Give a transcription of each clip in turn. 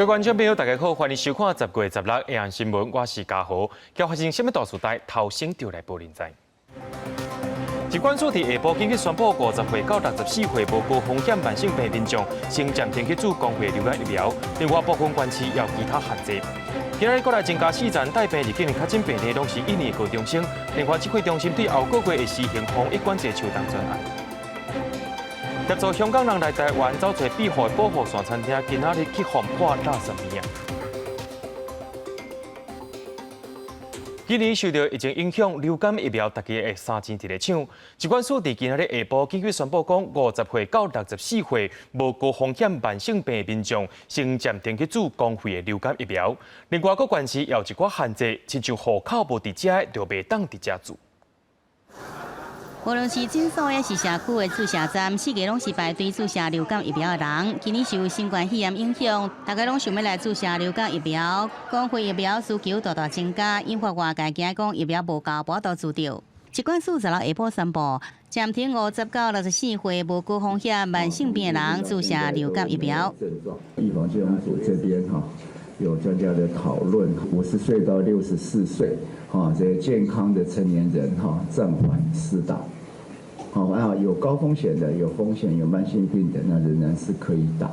各位觀眾朋友，大家好，歡迎收看10月16下晏新聞，我是嘉豪。今發生什麼大事代，頭先就來報恁知。疾管署佇下晡緊急宣布，50歲到64歲無高風險慢性病民眾，先暫停去注公費流感疫苗。另外，部分縣市有其他限制。今仔日國內增加四層帶病入境的確診病例，攏是印尼高中生。另外，指揮中心對後個月會實行防疫管制秋冬專案。協助香港人來台灣走揣庇護的保護傘餐廳，今仔日去予潑垃圾物仔。今年受著疫情影響，流感疫苗逐家會三錢佇咧搶。疾管署佇今仔日下晡緊急宣布講，50歲到64歲無高風險慢性病的民眾，先暫停去注公費的流感疫苗。另外，各縣市也有一寡限制，親像戶口無佇遮的，就袂當佇遮注。無論是診所抑是社區的注射站，四界攏是排隊注射流感疫苗的人。今年受新冠肺炎影響，大家攏想欲來注射流感疫苗，公費疫苗需求大大增加，引發外界驚講疫苗無夠，無法度注著。疾管署16下晡宣布，暫停50到64歲無高風險慢性病的人注射流感疫苗。預防接種組這邊哈有專家的討論，50歲到64歲，哈這些健康的成年人哈暫緩施打。好啊，有高風險的、有風險、有慢性病的，那仍然是可以打。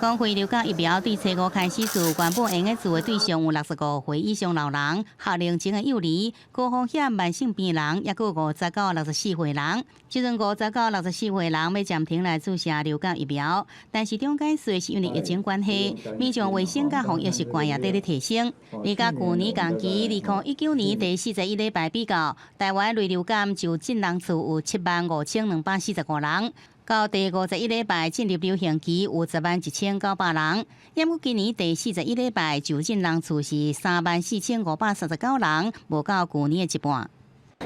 公費流感疫苗對初五開始注，原本會用注的對象有65歲以上老人、學齡前的幼兒、高風險慢性病人，抑閣50到64歲人。這陣50到64歲人欲暫停來注射流感疫苗，但是中解說是因為疫情關係，民眾衛生佮防疫習慣也佇咧提升。而佮舊年同期，2019年第41禮拜比較，台灣類流感就診人次有75,245人。到第51禮拜進入流行期，有101,900人。毋過今年第41禮拜就診人次是34,539人，無夠舊年的一半。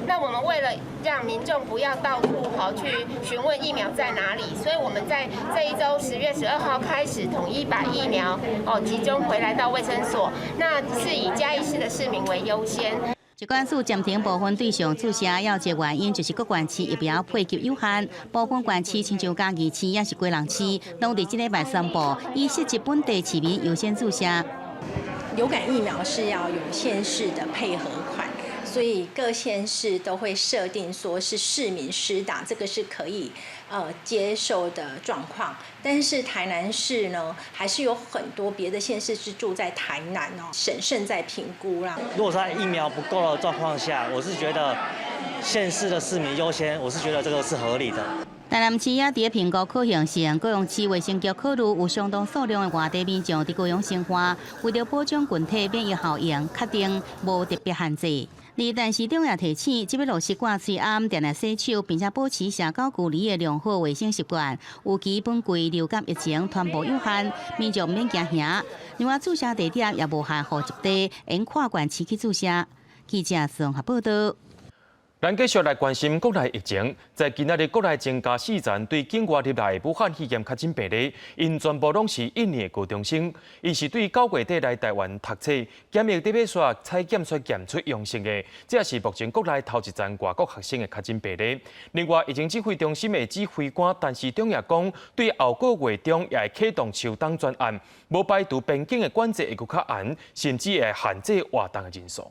那我們為了讓民眾不要到處跑去詢問疫苗在哪裡，所以我們在這一周10月12號開始統一把疫苗哦集中回來到衛生所，那是以嘉義市的市民為優先。疾管署暫停部分對象注射，有一個原因就是各縣市疫苗配給有限，部分縣市親像嘉義市抑是基隆市，攏佇這禮拜宣布以設置本地市民優先注射。流感疫苗是要有縣市的配合款，所以各縣市都會設定說是市民施打，這個是可以接受的狀況。但是台南市呢，還是有很多別的縣市是住在台南哦，審慎在評估啦。如果在疫苗不夠的狀況下，我是覺得縣市的市民優先，我是覺得這個是合理的。台南市也佇咧評估可行性，高雄市衛生局考慮有相當數量的外地民眾佇高雄生活，為著保障群體免疫效應，確定無特別限制。而陳時中也提醒，這欲落實掛喙罨、定定洗手，並且保持社交距離的良好衛生習慣。尤其本季流感疫情傳播有限，民眾毋免驚嚇。另外，注射地點也無限戶籍地，用跨縣市去注射。記者綜合報道。咱繼續來關心國內疫情，在今仔日國內增加四層對境外入來的武漢肺炎確診病例，𪜶全部攏是印尼的高中生，𪜶是對9月底來台灣讀冊，檢疫佇尾煞採檢出驗出陽性的，這也是目前國內頭一層外國學生的確診病例。另外，疫情指揮中心的指揮官陳時中也講，對後個月中也會啟動秋冬專案，無排除邊境的管制會閣較嚴，甚至會限制活動的人數。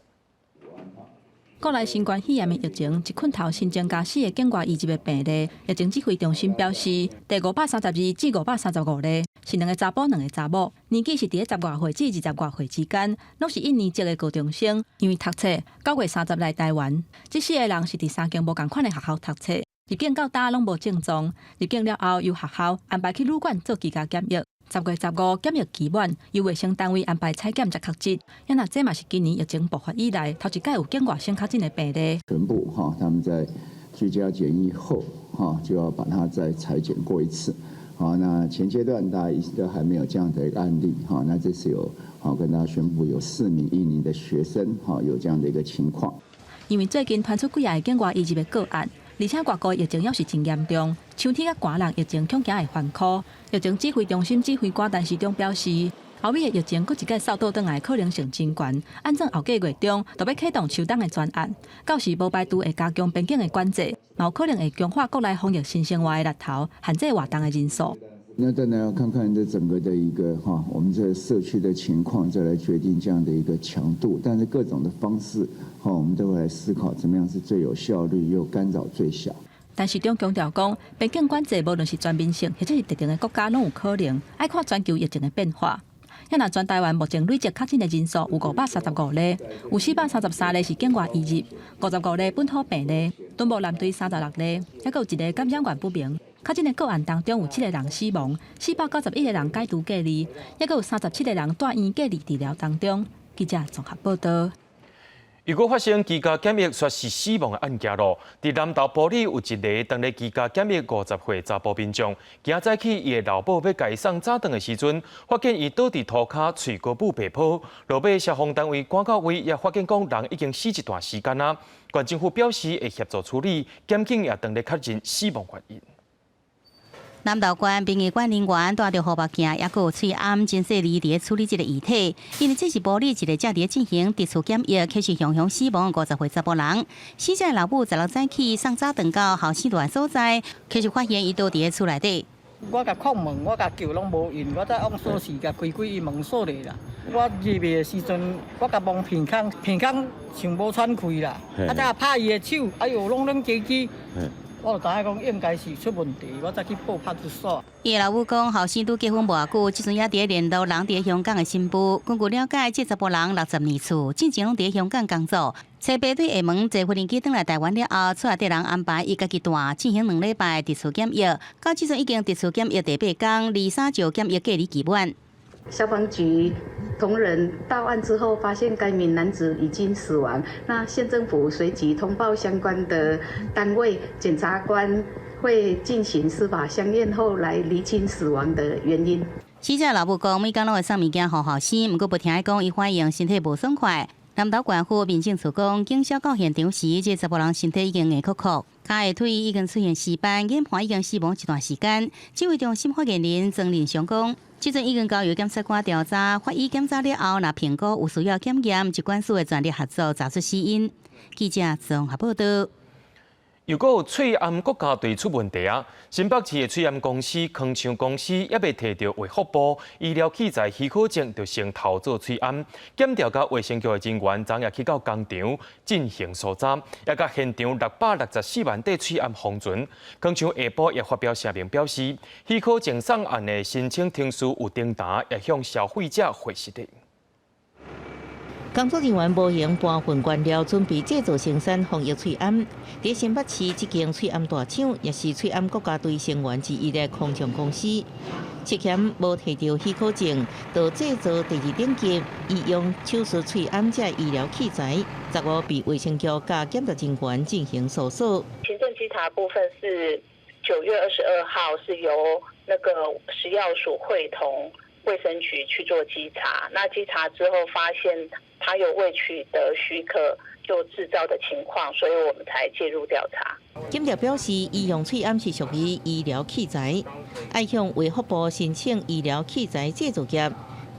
國內新冠肺炎的疫情，一困頭新增加四个境外移入的病例。疫情指揮中心表示，第532至535例是兩个查埔，兩个查某，年紀是佇咧十外歲至二十外歲之間，攏是印尼籍的高中生。因為讀冊9月30來台灣，這四个人是佇三間無仝款的學校讀冊，入境到今攏無症狀。入境了後，由學校安排去旅館做居家檢疫。10月15檢疫期滿，由衛生單位安排採檢才確診。啊若這嘛是今年疫情爆發以來頭一擺有境外先確診的病例。全部哈，他們在居家檢疫後哈，就要把它再採檢過一次。好，那前階段大家一直都還沒有這樣的一個案例哈，那這次有好跟大家宣布有四名印尼的學生哈有這樣的一個情況。因為最近傳出幾个境外移入的個案。而且外國疫情猶是真嚴重，秋天佮寒人疫情恐驚會翻箍。疫情指揮中心指揮官陳時中表示，後尾的疫情閣一擺掃倒轉來可能性真懸。按怎後個月中就欲啟動秋冬的專案，到時無排除會加強邊境的管制，嘛有可能會強化國內防疫新生活的力頭，限制活動的人數。那當然要看看這整個的一個哈，我們這社區的情況，再來決定這樣的一個強度。但是各種的方式，哈，我們都會來思考，怎麼樣是最有效率又干擾最小。陳時中強調講，邊境管制無論是全面性，或者是特定的國家，攏有可能，愛看全球疫情的變化。若全台灣目前累積確診的人數有535例，有433例是境外移入，55例本土病例，中部南隊36例，抑閣有一个感染源不明。確診的個案當中有七個人死亡，491個人解除隔離，抑閣有37個人蹛院隔離治療當中。記者綜合報道。如果發生居家檢疫煞是死亡的案件囉，佇南投埔里有一个當咧居家檢疫50歲查埔民眾，今早起伊的老母欲共伊送早頓的時陣，發現伊倒佇塗跤，喙膏母白泡，落尾消防單位趕到位，也發現講人已經死一段時間啦。縣政府表示會協助處理，檢警也當咧確認死亡原因。南投縣殯儀館人員帶著護目鏡，抑閣有喙罨，真細膩佇咧處理這个遺體。因為這是埔里一个正佇咧進行特殊檢疫，卻是雄雄死亡50歲查埔人。死者老母十六早起送早頓到後生住所在，卻是發現伊倒佇咧厝內底。我共敲門，我共叫攏無應，我才用鎖匙共開開伊門鎖咧啦。我入去的時陣，我共摸鼻孔，鼻孔像無喘氣啦，啊，才拍伊的手，哎喲，攏冷吱吱。我就知影講應該是出問題，我才去報派出所。伊老母講，後生拄結婚無偌久，這陣也佇咧聯絡人佇咧香港的新婦。根據了解，這查埔人60年厝，進前攏佇咧香港工作。初八對廈門坐飛機轉來台灣了後，厝內底人安排伊家己蹛進行2禮拜特殊檢疫，到這陣已經特殊檢疫第八工，二三就檢疫隔離期滿。消防局同仁到案之後，發現該名男子已經死亡。那縣政府隨即通報相關的單位，檢察官會進行司法相驗後來釐清死亡的原因。死者老母講，每工攏會送物件予後生，毋過無聽伊講，伊反應身體無爽快。南投縣府民政處講，警消到現場時，這查埔人身體已經硬殼殼，跤下腿已經出現屍斑，研判已經死亡一段時間。指揮中心發言人曾仁祥講，這陣已經交由檢察官調查，法醫檢查了後，若評估有需要檢驗，疾管署會全力合作查出死因。記者綜合報道。又閣有喙罨國家隊出問題啊！新北市的喙罨公司康昌公司猶未提著衛福部醫療器材許可證，就先偷做喙罨。檢調佮衛生局的人員昨夜去到工廠進行搜查，也共現場664萬塊喙罨封存。康昌下晡也發表聲明表示，許可證送案的申請程序有重沓，也向消費者回實的。工作人員無閒搬運原料，準備製造生產防疫喙罨。佇新北市這間喙罨大廠，也是喙罨國家隊成員之一的康昌公司，涉嫌無提著許可證，就製造第二等級醫用手術喙罨這醫療器材，15被衛生局佮檢查人員進行搜索。行政稽查部分是9月22號，是由那個食藥署會同衛生局去做稽查，那稽查之後發現他有未取得許可就製造的情況，所以我們才介入調查。檢調表示，醫用喙罨是屬於醫療器材，愛向衛福部申請醫療器材製造業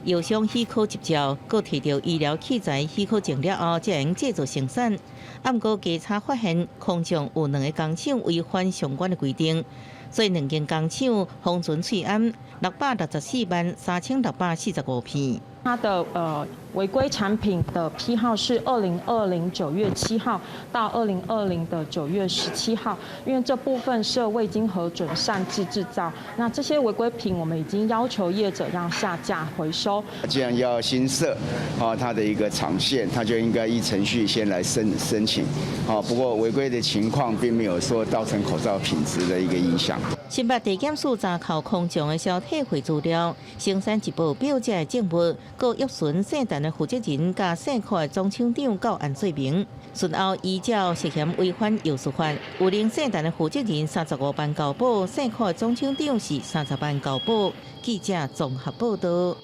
藥商許可執照，閣提著醫療器材許可證了後，才會製造生產。毋過稽查發現，康昌有兩个工廠違反相關的規定，所以兩間工廠封存喙罨6,643,645片。它的違規產品的批號是2020 9月7號到2020的9月17號，因為這部分是未經核准擅自製造，那這些違規品我們已經要求業者要下架回收。既然要新設啊，它的一個廠線，它就應該依程序先來申請。啊，不過違規的情況並沒有說造成口罩品質的一個影響。新北地檢署查扣康昌的消退會資料，生產一報表這个證物，閣約詢姓陳的負責人佮姓柯的總廠長到案說明。隨後依照涉嫌違反藥事法，有令姓陳的負責人35萬交保，姓柯的總廠長是30萬交保。記者綜合報道。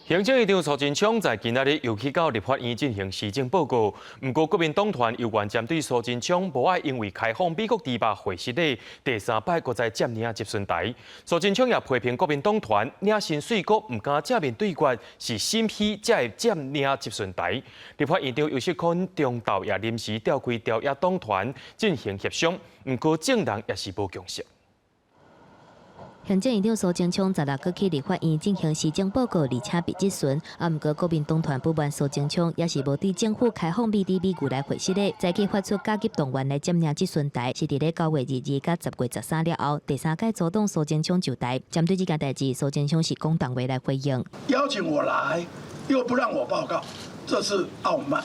行政院長蘇貞昌在今仔日又去到立法院進行施政報告。毋過國民黨團猶原針對蘇貞昌無愛因為開放美國豬肉惠失禮，第三擺閣再佔領質詢台。蘇貞昌也批評國民黨團領薪水閣毋敢正面對決，是心虛才會佔領質詢台。立法院長游錫堃中晝也臨時召開朝野黨團進行協商，毋過眾人也是無共識。行政院長蘇貞昌十六閣去立法院進行施政報告，而且被質詢。啊，毋過國民黨團不滿蘇貞昌，也是無對政府開放美豬美牛來回釋的，早起發出加急動員來佔領質詢台，是佇咧9月22佮10月13了後，第三擺阻擋蘇貞昌就台。針對這件代誌，蘇貞昌是講重話來回應。邀請我來，又不讓我報告，這是傲慢；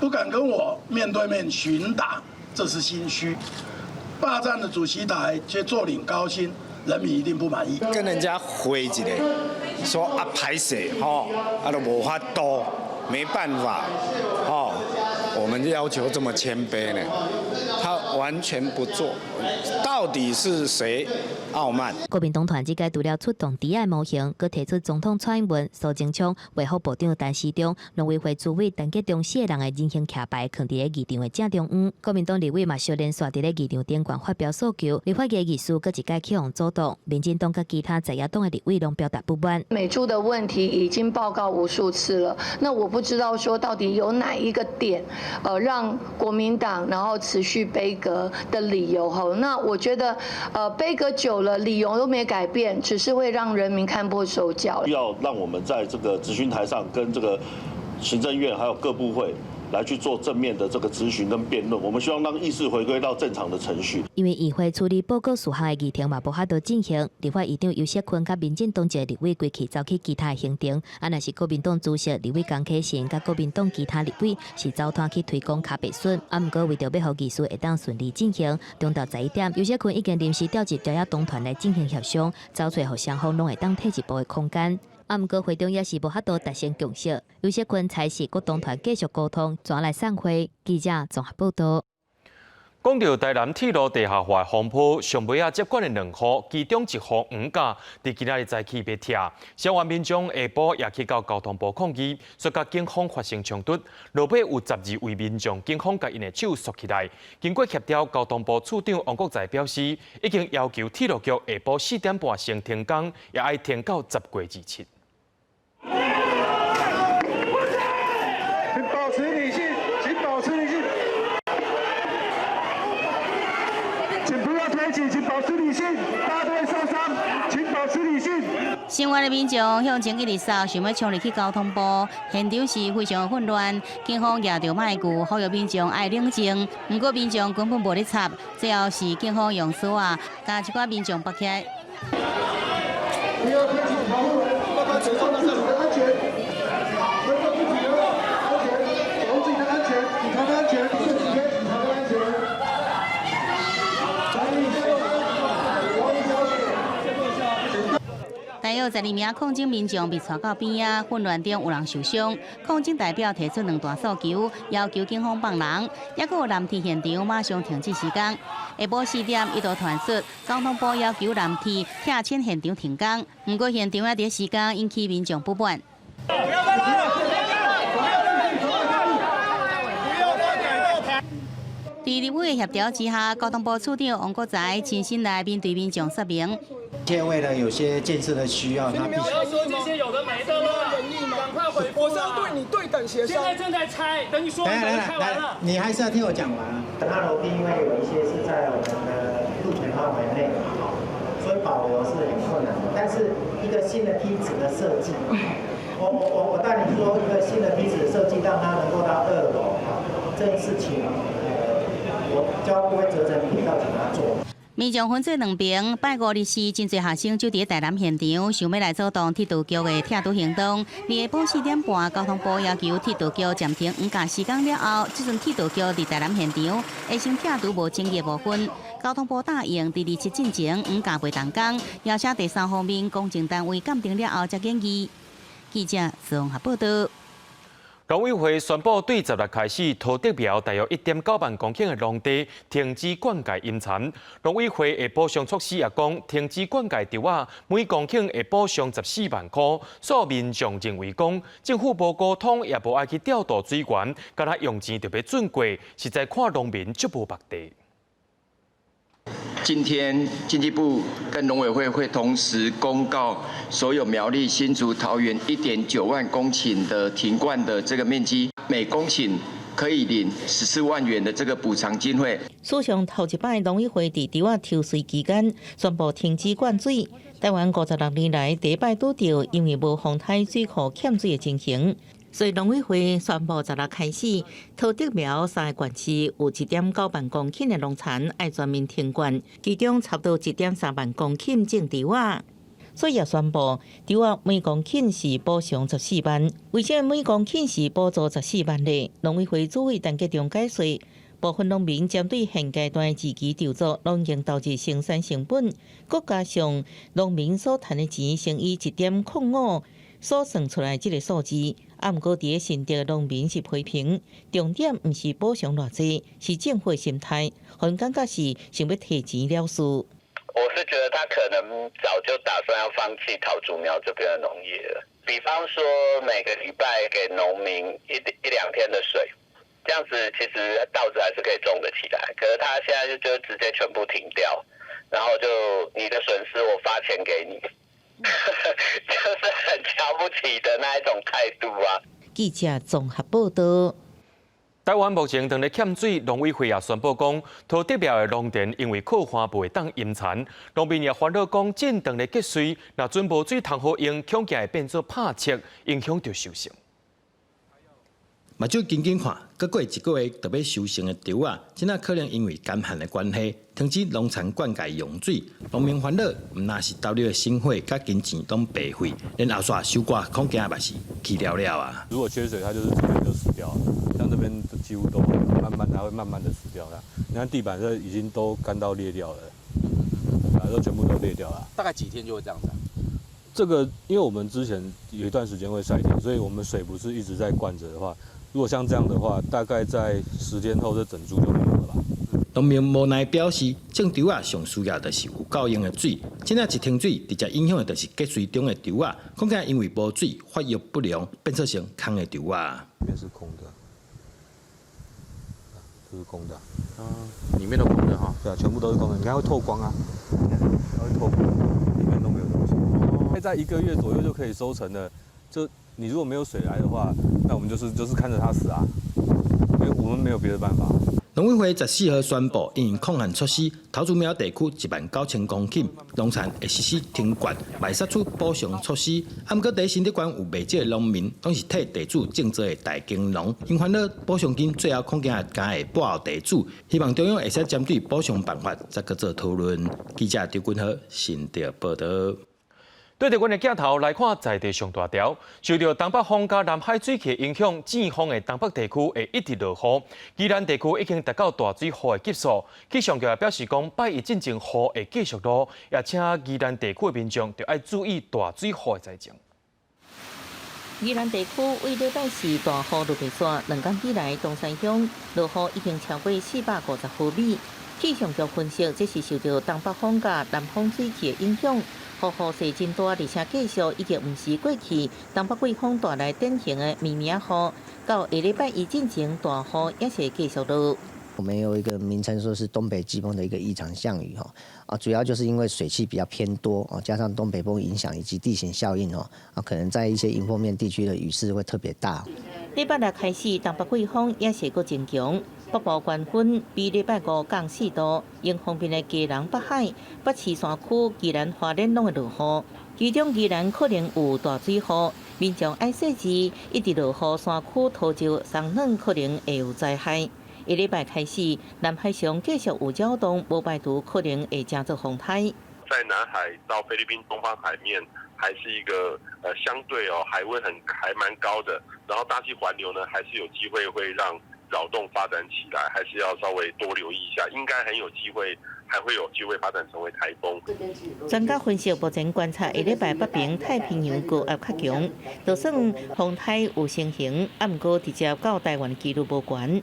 不敢跟我面對面詢答，這是心虛。霸佔了主席台，卻坐領高薪。人民一定不滿意，跟人家回一下，說啊歹勢吼，啊都無法度，沒辦法，吼，我們要求這麼謙卑呢，他完全不做，到底是誰傲慢？國民黨團這屆除了出動豬仔模型，閣提出總統蔡英文、蘇貞昌、衛福部長陳時中、農委會主委陳吉仲四個人的人形徛牌，囥佇咧議場的正中央。國民黨立委嘛，相連續佇咧議場頂懸發表訴求，立法院議事閣一擺去予阻擋，民進黨佮其他在野黨的立委攏表達不滿。美豬的問題已經報告無數次了，那我不知道說到底有哪一個點，讓國民黨然後持續杯葛的理由吼？那我覺得，杯葛久了，理由都沒改變，只是會讓人民看破手腳。要讓我們在這個質詢台上跟這個行政院還有各部會來去做正面的這個質詢跟辯論，我們希望讓議事回歸到正常的程序。因為議會處理報告事項的議程嘛，無法度進行，立法院長游錫堃佮民進黨籍立委規氣走去其他的行程，啊，若是國民黨主席立委江啟臣佮國民黨其他立委是走攤去推廣跤白筍，啊，毋過為著欲予議事會當順利進行，中晝11點，游錫堃已經臨時調集朝野黨團來進行協商，走揣予雙方攏會當退一步的空間。啊，毋過會中也是無法度達成共識，游錫堃才是各黨團繼續溝通，轉來散會。記者綜合報道。講到台南鐵路地下化風波，上尾仔接管的兩戶，其中一戶黃家，佇今仔日早起欲拆，聲援民眾下晡也去到交通部抗議，煞佮警方發生衝突，落尾有12位民眾，警方共𪜶的手束起來。經過協調，交通部處長王國材表示，已經要求鐵路局下晡4點半先停工，也愛停到10月27。請保持理性，請保持理性，請不要推擠，請保持理性，大家都會受傷，請保持理性。聲援的民眾向前一直掃，想欲衝入去交通部，現場是非常混亂。警方舉著麥具，呼籲民眾愛冷靜。毋過民眾根本無咧插，最後是警方用索仔共一寡民眾縛起來。不要推擠，保護人，包括乘坐的自己的安全，尊重自己的安全，保護自己的安全，警察的安全，這幾天警察的安全。來，你先王小姐。大約12名抗爭民眾被帶到邊仔，混亂中有人受傷。抗爭代表提出兩大訴求，要求警方放人，抑閣有南鐵現場馬上停止施工。下晡4點一度傳出，交通部要求南鐵拆遷現場停工，毋過現場也佇施工引起民眾不滿。佇立委的協調之下，交通部處長王國材親身來面對民眾說明。為了有些建設的需要，他必須。不要說這些有的沒的了，趕快回復。我是要對你對等協商。現在正在拆，等你說完就拆完了。你還是要聽我講完啊。它樓梯因為有一些是在我們的路權範圍內，所以保留是很困難的。但是一個新的梯子的設計，我帶你說一個新的梯子設計，讓它能夠到2樓，這件事情，我交會責成鐵道警察做。民眾分做兩邊，拜五日時，真濟學生就佇台南現場，想欲來阻擋鐵道局的拆除行動。佇下晡4點半，交通部要求鐵道局暫停黃架施工了後，這陣鐵道局佇台南現場會先拆除無爭議的部分。交通部答應佇27進前黃架袂動工，邀請第三方面工程單位鑑定了後才建議。記者綜合報道。農委會宣布，對16開始，桃竹苗大約1.9萬公頃的農地停止灌溉淹田。農委會的補償措施也講，停止灌溉稻仔，每公頃會補償14萬箍。所有民眾認為講，政府無溝通，也無愛去調度水源，敢若用錢就欲準過，實在看農民足無目地。今天經濟部跟農委會會同時公告所有苗栗、新竹、桃園1.9萬公頃的停灌的這個面積，每公頃可以領14萬元的這個補償經費。史上頭一擺農委會佇稻仔抽穗期間宣布停止灌水。台灣56年來第一擺拄著因為無風颱水庫欠水的情形，所以農委會宣布十六開始，桃竹苗三個縣市有1.9萬公頃的農田愛全面停灌，其中差不多1.3萬公頃種稻仔。所以也宣布，稻仔每公頃是補償十四萬。為啥每公頃是補助十四萬呢？農委會主委陳吉仲解釋，部分農民針對現階段的自己稻作，攏已經投入生產成本，閣加上農民所賺的錢乘以1.05所算出來這个數字。啊，毋過佇咧新竹的農民是批評，重點毋是補償偌濟，是政府的心態，予𪜶感覺是想欲提錢了事。我是覺得他可能早就打算要放棄桃竹苗這邊的農業了。比方說每個禮拜給農民一兩天的水，這樣子其實稻子還是可以種得起來。可是他現在就直接全部停掉，然後就你的損失我發錢給你，就是很瞧不起的那一種態度啊。記者綜合報道。台灣目前當咧欠水，農委會也宣布講，桃竹苗的農田因為洘旱袂當淹田，農民也煩惱講，種當咧結穗，若準無水通好用，恐驚會變做拍粟，影響著收成。目睭緊緊看，閣過一個月就欲收成的稻仔，這下可能因為乾旱的關係，停止農田灌溉用水，農民煩惱，毋但是投入的心血佮金錢攏白費，連後續收割恐驚嘛是去了了啊！如果缺水，它就是這邊就死掉了，像這邊幾乎都會慢慢，它會慢慢的死掉啦。你看地板這已經都乾到裂掉了，啊，都全部都裂掉了。大概幾天就會這樣子啊？這個，因為我們之前有一段時間會曬田，所以我們水不是一直在灌著的話，如果像這樣的話，大概在10天後，這整株就沒有了吧。農民無奈表示，種稻仔上需要就是有夠用的水，這若一停水，直接影響的就是結穗中的稻仔，恐驚因為無水發育不良，變做成空的稻仔。裡面是空的，這是空的，啊，裡面都空的哈。對啊，全部都是空的，你看會透光啊，它會透光，裡面都沒有東西。在一個月左右就可以收成了，就你如果沒有水來的話，那我們就是看着它死啊，沒有，我們沒有別的辦法。農委會14號宣布，因應抗旱措施，桃竹苗地區19,000公頃農田會實施停灌，嘛會採取補償措施。啊，毋過佇新竹縣有袂少的農民，攏是替地主種作的大耕農，𪜶煩惱補償金最後恐驚會敢會跋予地主，希望中央會使針對補償辦法再閣做討論。記者張君豪新竹報道。對著阮的鏡頭來看，在地上大條，受著東北風佮南海水氣影響，季風的東北地區會一直落雨。宜蘭地區已經達到大水雨的級數。氣象局也表示講，拜一進前雨會繼續落，也請宜蘭地區的民眾著愛注意大水雨的災情。宜蘭地區為禮拜四大雨落袂煞，2工以來東山鄉落雨已經超過450毫米。氣象局分析，這是受著東北風佮南方水氣的影響。雨雨勢真大，而且繼續已經毋是過去東北季風帶來典型的綿綿雨，到下禮拜一進前大雨也是會繼續落。我們有一個名稱，說是東北季風的一個異常降雨，哈啊，主要就是因為水汽比較偏多哦，加上東北風影響以及地形效應，哦啊，可能在一些迎風面地區的雨勢會特別大。禮拜六開始，東北季風也是閣增強，北部縣份比禮拜五降4度，迎風面的基隆北海、北市山區、宜蘭花蓮攏會落雨，其中宜蘭可能有大水雨，民眾愛細緻，一直落雨，山區土石鬆軟可能會有災害。下禮拜開始，南海上繼續有擾動，無排除可能會成做風颱。在南海到菲律賓東方海面，還是一個相對哦海溫很還蠻高的，然後大氣環流呢，還是有機會會讓擾動發展起來，還是要稍微多留意一下，應該很有機會，還會有機會發展成為颱風。專家分析，目前觀察下禮拜北邊太平洋高壓較強，就算風颱有成型，啊，毋過直接到台灣的幾率無懸。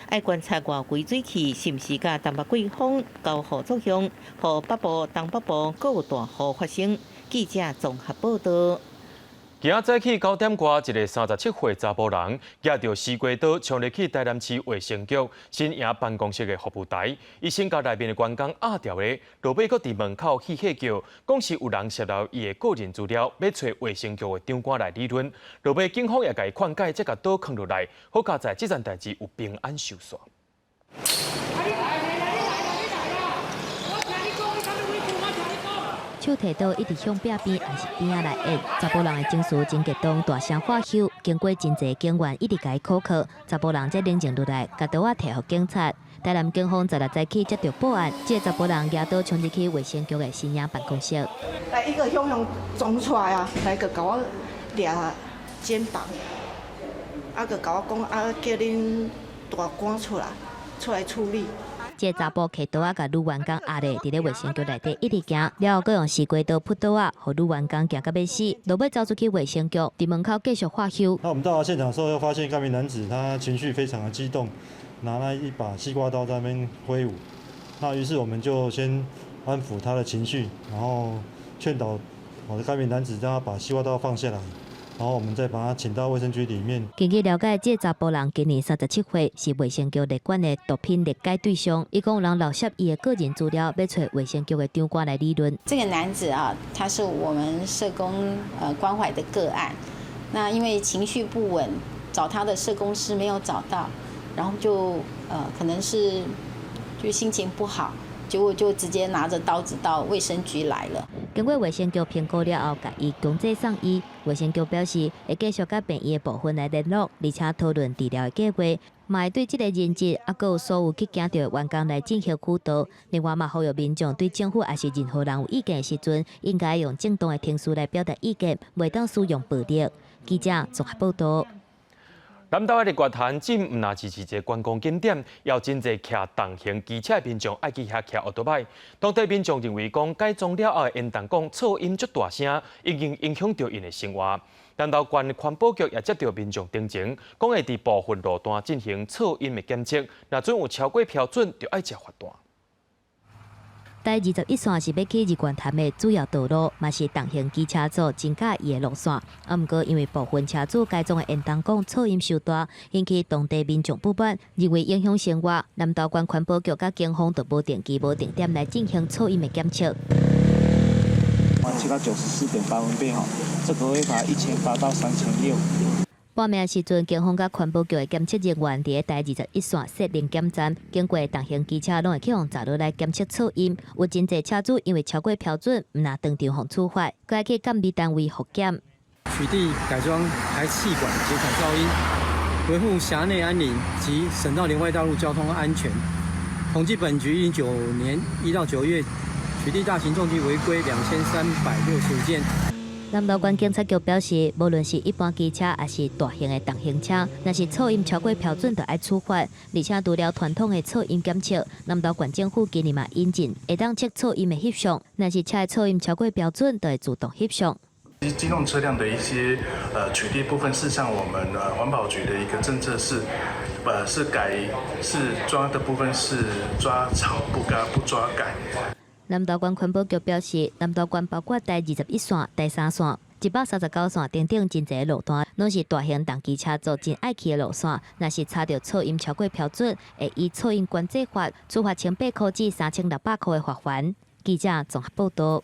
愛觀察外圍水汽是毋是佮東北季風交互作用，予北部、東北部閣有大雨發生。記者綜合報道。今仔早起9點外，一个37歲查埔人舉著西瓜刀衝入去台南市衛生局新營辦公室的服務台，伊先共內面的員工壓牢咧，落尾閣佇門口戲嚇叫，講是有人洩露伊的個人資料，欲揣衛生局的長官來理論。落尾警方也共伊勸解，才共刀囥落來，好佳哉這件代誌有平安收煞。手提刀一直向壁邊，抑是邊仔來壓，查埔人的情緒真激動，大聲喝唏。經過真濟警員一直共伊苦勸，查埔人才冷靜落來，共刀仔提予警察。台南警方16早起接到報案，這个查埔人舉刀衝入去衛生局的新營辦公室。來一個洶湧衝出來啊，來個共我掠肩膀，啊閣共我講啊，叫恁大官出來，出來處理。這个查埔提刀仔共女員工壓咧，佇咧衛生局內底一直行，了後閣用西瓜刀噗刀仔，予女員工驚甲欲死，落尾走出去衛生局，佇門口繼續喝唏。那我們到達現場的時候，又發現該名男子他情緒非常的激動，拿了一把西瓜刀在那邊揮舞。那於是我們就先安撫他的情緒，然後勸導我的該名男子讓他把西瓜刀放下來。然後我們再把他請到衛生局裡面。根據了解，這个查埔人今年37歲，是衛生局列管的毒品勒解對象。伊講有人漏洩伊的個人資料，欲揣衛生局的長官來理論。這個男子啊，他是我們社工關懷的個案。那因為情緒不穩，找他的社工師沒有找到，然後就可能是就心情不好。結果就直接拿着刀子到衛生局來了。經過衛生局評估了後，共伊強制送醫。衛生局表示會繼續佮病院的部分來聯絡，而且討論治療的計劃，嘛會對這个人質，抑閣有所有去驚著的員工來進行輔導。另外嘛，呼籲民眾對政府抑是任何人有意見的時陣，應該用正當的程序來表達意見，袂當使用暴力。記者綜合報導。南投的日月潭這毋若只是一个觀光景點，也有真濟騎重型機車的民眾愛去遐騎歐多擺。當地民眾認為講改裝了後的煙囱管噪音足大聲，已經影響著𪜶的生活。南投縣環保局也接著民眾陳情，講會佇部分路段進行噪音的檢測，若準有超過標準，就愛接罰單。台21線是欲去日月潭的主要道路，嘛是重型機車族真佮意的路線。啊，毋過因為部分車主改裝的煙囱管噪音傷大，引起當地民眾不滿，認為影響生活。南投縣環保局佮警方就無定期、無定點來進行噪音的檢測。提到94.8分貝吼，這個會罰1800到3600。半暝時陣，警方佮環保局的檢測人員佇咧台21線設臨檢站，經過重型機車攏會去予閘落來檢測噪音。有真濟車主因為超過標準，毋若當場予處罰，閣愛去監理單位複檢。取締改裝排氣管減少噪音，維護轄內安寧及省道聯外道路交通安全。統計本局19年1到9月，取締大型重機違規2365件。南投縣警察局表示，無論是一般機車，抑是大型的重型車，若是噪音超過標準，就愛處罰。而且除了傳統的噪音檢測，南投縣政府今年嘛引進會當測噪音的翕相，若是車的噪音超過標準，就會自動翕相。機動車輛的一些取締部分，事實上我們環保局的一個政策是，是改是抓的部分是抓吵不抓不抓改。南投縣環保局表示，南投縣包括台21線、台3線、139線等等真濟路段，攏是大型重機車族真愛去的路線。若是查著噪音超過標準，會依噪音管制法處罰1800塊至3600塊的罰鍰。記者綜合報導。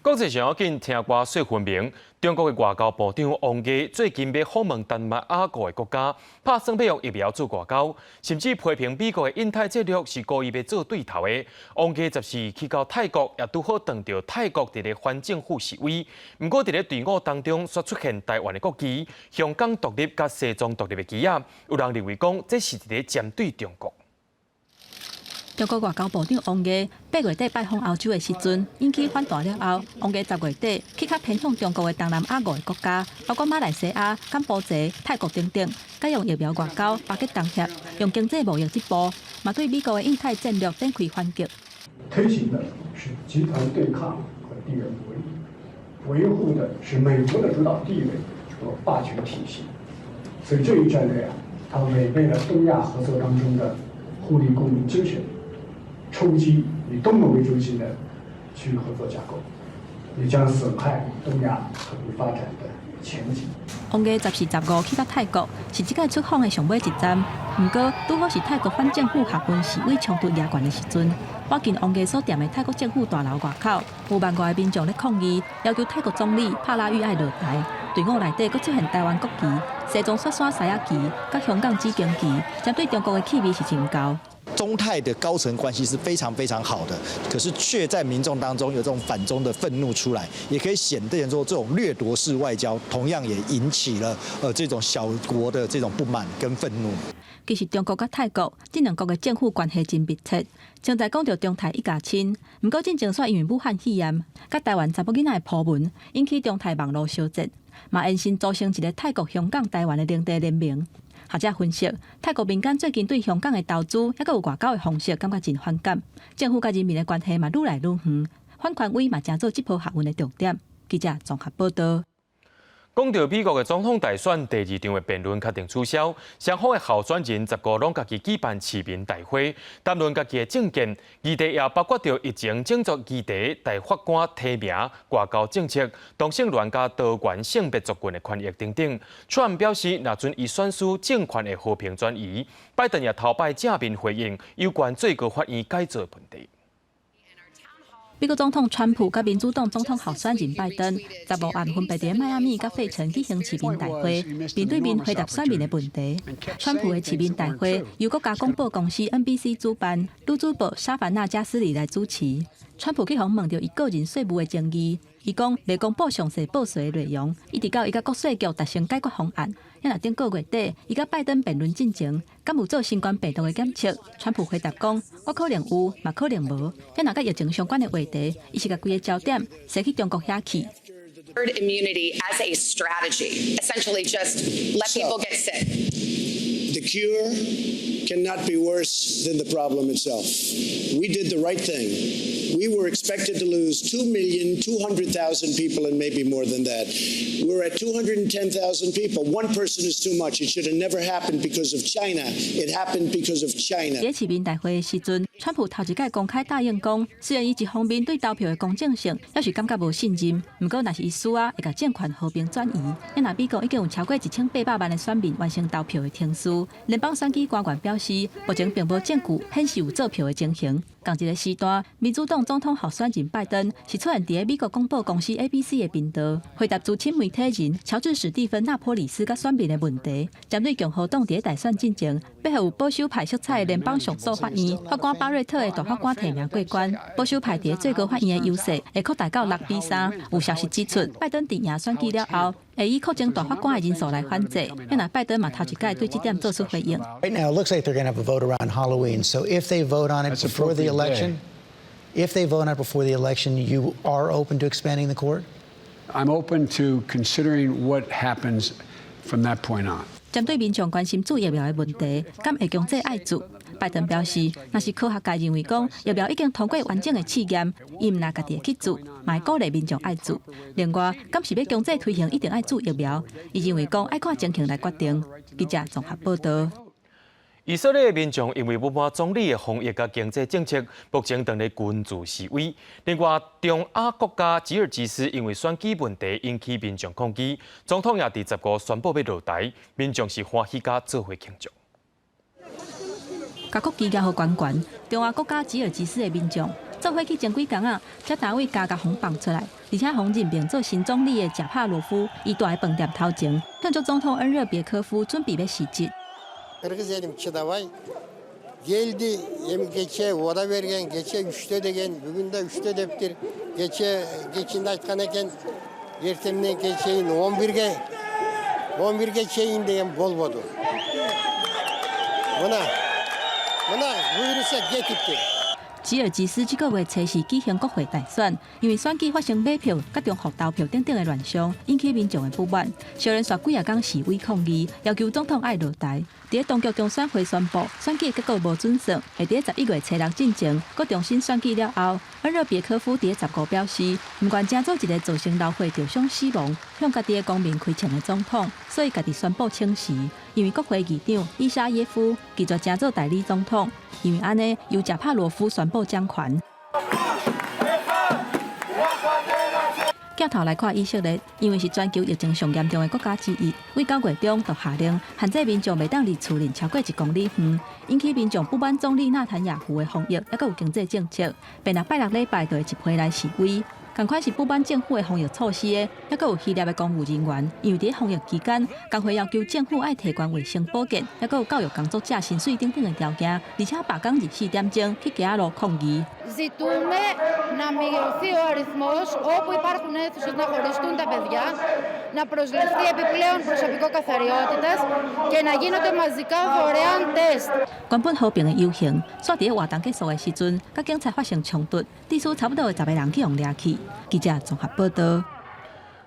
國際上要緊聽歌說分明，中國的外交部長王毅最近欲訪問東南亞五个國家，拍算欲用疫苗做外交，甚至批評美國的印太戰略是故意欲做對頭的。王毅14去到泰國，也拄好碰著泰國佇咧反政府示威。毋過佇咧隊伍當中，煞出現台灣的國旗、香港獨立佮西藏獨立的旗仔，有人認為講這是佇咧針對中國。中國外交部長王毅8月底拜訪歐洲的時陣，引起反彈了後，王毅10月底去較偏向中國的東南亞五个國家，包括馬來西亞、柬埔寨、泰國等等，改用疫苗外交巴結東協，用經濟貿易這步，嘛對美國的印太戰略展開反擊。推行的是集團對抗和地緣博弈，維護的是美國的主導地位和霸權體系。所以這一戰略啊，它違背了東亞合作當中的互利共贏精神。衝擊以東盟為中心的區域合作架構，也將損害東亞和平發展的前景。王毅14、15去到泰國，是這擺出訪的上尾一站。毋過，拄好是泰國反政府學運示威衝突嚴峻的時陣，倚近王毅所踮的泰國政府大樓外口，有萬外的民眾咧抗議，要求泰國總理帕拉育愛落台。隊伍內底閣出現台灣國旗、西藏雪山獅仔旗、佮香港紫荊旗，針對中國的氣味是真厚。中泰的高層關係是非常非常好的，可是卻在民眾當中有這種反中的憤怒出來，也可以顯現說這種掠奪式外交，同樣也引起了這種小國的這種不滿跟憤怒。其實中國佮泰國這兩國的政府關係真密切，常在講著中泰一家親。毋過進前煞因為武漢肺炎，佮台灣查某囡仔的鋪文，引起中泰網路相戰，嘛延伸組成一個泰國、香港、台灣的零地聯盟。學者分析，泰國民間最近對香港的投資，抑閣有外交的方式，感覺真反感。政府佮人民的關係嘛愈來愈遠，反權威嘛成做這波學運的重點。記者綜合報導。講著美國的總統大選第二場的辯論確定取消，雙方的候選人15攏家己舉辦市民大會，談論家己的政見，議題也包括著疫情、種族議題、大法官提名、外交政策、同性戀佮多元性別族群的權益等等。川普表示，若准伊選輸，政權會和平轉移。拜登也頭擺正面回應有關最高法院改造的問題。美國總統川普佮民主黨總統候選人拜登，15暗分別佇邁阿密佮費城舉行市民大會，面對面回答選民的問題。川普的市民大會由國家廣播公司 NBC 主辦，女主播莎凡娜加斯里來主持。川普去予問著伊個人稅務的爭議，伊講袂公布詳細報稅的內容，一直到伊佮國稅局達成解決方案。啊若頂個月底，伊佮拜登辯論進前，敢有做新冠病毒的檢測？川普回答講：我可能有，嘛可能無。啊若佮疫情相關的話題，伊是共規个焦點踅去中國遐去。 Herd immunity as a strategy, essentially just let people get sick. The cure cannot be worse than the problem itself. We did the right thing. We were expected to lose 2,200,000 people and maybe more than that. We're at 210,000 people. One person is too much. It should have never happened because of China. It happened because of China. 佇市民大會的時陣，川普頭一擺公開答應講，雖然伊一方面對投票的公正性猶是感覺無信任，毋過若是伊輸啊，會共政權和平轉移。啊若美國已經有超過1800萬的選民完成投票的程序，聯邦選舉官員表示，目前並無證據顯示有作票的情形。仝一个時段，民主黨總統候選人拜登是出現佇美國廣播公司 ABC 的頻道，回答資深媒體人喬治史蒂芬納波里斯佮選民的問題。針對共和黨佇大選進前，欲予有保守派色彩的聯邦上訴法院法官巴瑞特的大法官提名過關，保守派佇最高法院的優勢會擴大到6比3。有消息指出，拜登佇贏選舉了後，會以擴增大法官的人數來反制。啊若拜登嘛頭一擺對這點做出回應。 Right now, it looks like they're going to have a vote around Halloween. So if they vote on it before the election, if they vote on it before the election, you are open to expanding the court? I'm open to considering what happens from that point on. 針對民眾關心注疫苗的問題，敢會強制愛注？拜登表示，若是科學界認為講疫苗已經通過完整的試驗，伊毋但家己會去注，嘛會鼓勵民眾愛注。另外，敢是欲強制推行一定愛注疫苗？伊認為講愛看情形來決定。記者綜合報導。以色列民眾因為不滿總理的防疫佮經濟政策，目前正咧群聚示威。另外，中亞國家吉爾吉斯因為選舉問題引起民眾抗議，總統也佇15宣布欲落台，民眾是歡喜佮做伙慶祝。共國旗舉予懸懸，中亞國家吉爾吉斯的民眾做伙去前幾工仔，才單位加共放出來，而且予任命做新總理的賈帕羅夫，伊蹛佇飯店頭前，慶祝總統恩熱別科夫準備欲辭職。 Кыргыз элим чыдабай келди. Эми кечээ убада берген, кечээ 3тө деген, бүгүн да 3тө дептир. Кечээ кечинде айткан экен, эртең мененке чейин, 11ге, 11ге чейин деген, болбоду. Мына, мына, буюрса, кетиптир. 吉爾吉斯這個月初四舉行國會大選，因為選舉發生買票、佮重複投票等等的亂象，引起民眾的不滿。小連續幾仔工示威抗議，要求總統愛落台。佇當局中選會宣布選舉結果無準算，會佇11月初六進前，閣重新選舉了後，恩熱別科夫佇15表示，毋願成做一个造成流血、受傷、死亡、向家己的公民開槍的總統，所以家己宣布請辭。因為國會議長伊沙耶夫拒絕成做代理總統，因為按呢由賈帕羅夫宣布掌權。鏡頭來看以色列，因為是全球疫情上嚴重的國家之一，為9月中就下令限制民眾袂當離厝鄰超過1公里遠，引起民眾不滿總理納坦雅胡的防疫，猶閣有經濟政策，連續拜六禮拜就會集會來示威。仝款是不滿政府的防疫措施的，猶閣有希臘的公務人員，因為佇防疫期間，工會要求政府愛提懸衛生保健，猶閣有教育工作者薪水等等的條件，而且罷工24點鐘去街仔路抗議。 Ζητούμε να μειωθεί ο αριθμός όπου υπάρχουν αίθουσες να χωριστούν τα παιδιά, να προσληφθεί επιπλέον προσωπικό καθαριότητας και να γίνονται μαζικά δωρεάν τεστ. 原本和平的遊行，煞佇活動結束的時陣，佮警察發生衝突，至少差不多有10個人去予掠去。記者綜合報道。